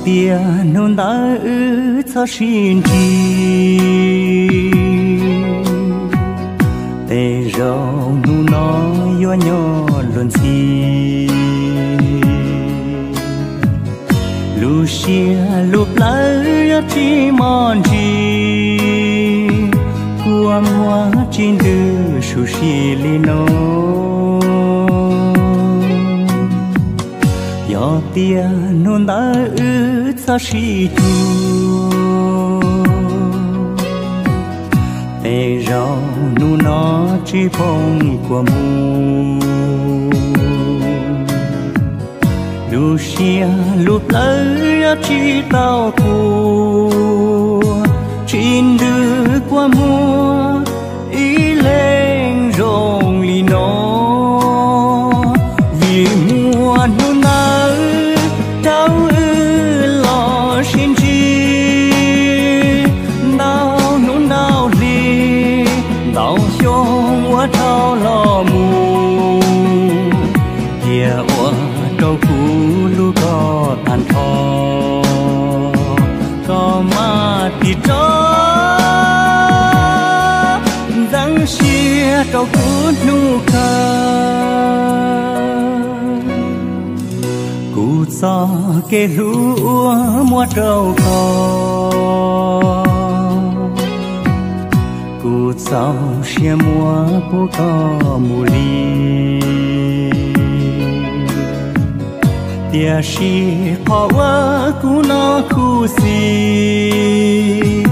Tias hnub ntawd wb txhob sib ntsib, tej zaum hnub no yuav nyob luag ntxhi. Lub siab lub plawv yuav tsis mos ntsis, kua muag tsis ntws su si li no. Yog tias hnub ntawd wb txhob sib cuag, tej zaum hnub no tsis poob kua muag. Lub siab lub plawv yuav tsis tau kua, tsis ntws kua muag ib leeg zoo li no. Vim muaj hnub ntawd rau wb los sib ntsib, ntau hnub ntau hli ntau xyoo ua dhau los mus, cia ua rau kuv hlub koj tag nrho, koj maj tis tso, ntxeev siab rau kuv hnub kawg. Kuv txoj kev hlub uas muab rau koj, kuv txaus siab muab pub koj mus li. Tiam sis qhov uas kuv hnov khuv xim,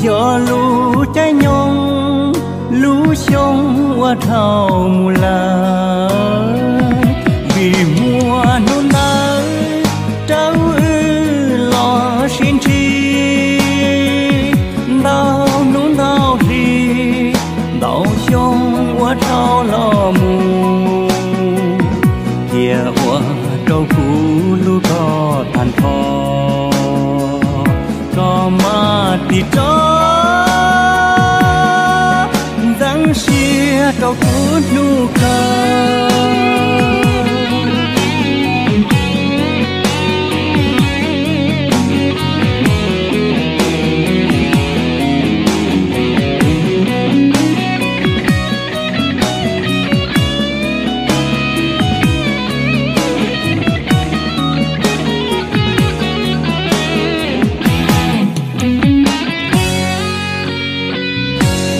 yog lub caij nyoog lub xyoo ua dhau mus lawm. Vim muaj hnub ntawd rau wb los sib ntsib, ntau hnub ntau hli ntau xyoo ua dhau los mus, cia ua rau kuv hlub koj tag nrho, koj maj tis tso, ntxeev siab rau kuv hnub kawg.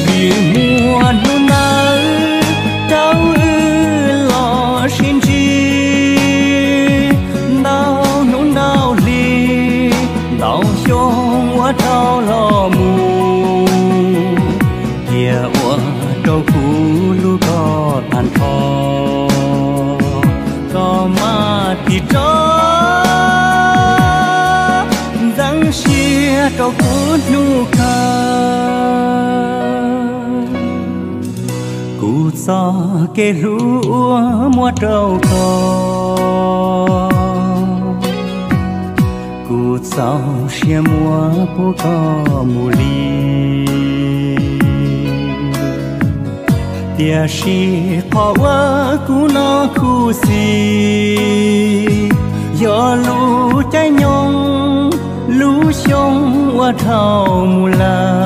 Vim muaj hnub ntawd rau wb los sib ntsib, ntau hnub ntau hli ntau xyoo ua dhau los mus, cia ua rau kuv hlub koj tag nrho, koj maj tis tso, ntxeev siab rau kuv hnub kawg. Kuv txoj kev hlub uas muab rau koj, kuv txaus siab muab pub koj mus li. Tiam sis qhov uas kuv hnov khuv xim, yog lub caij nyoog lub xyoo ua dhau mus lawm.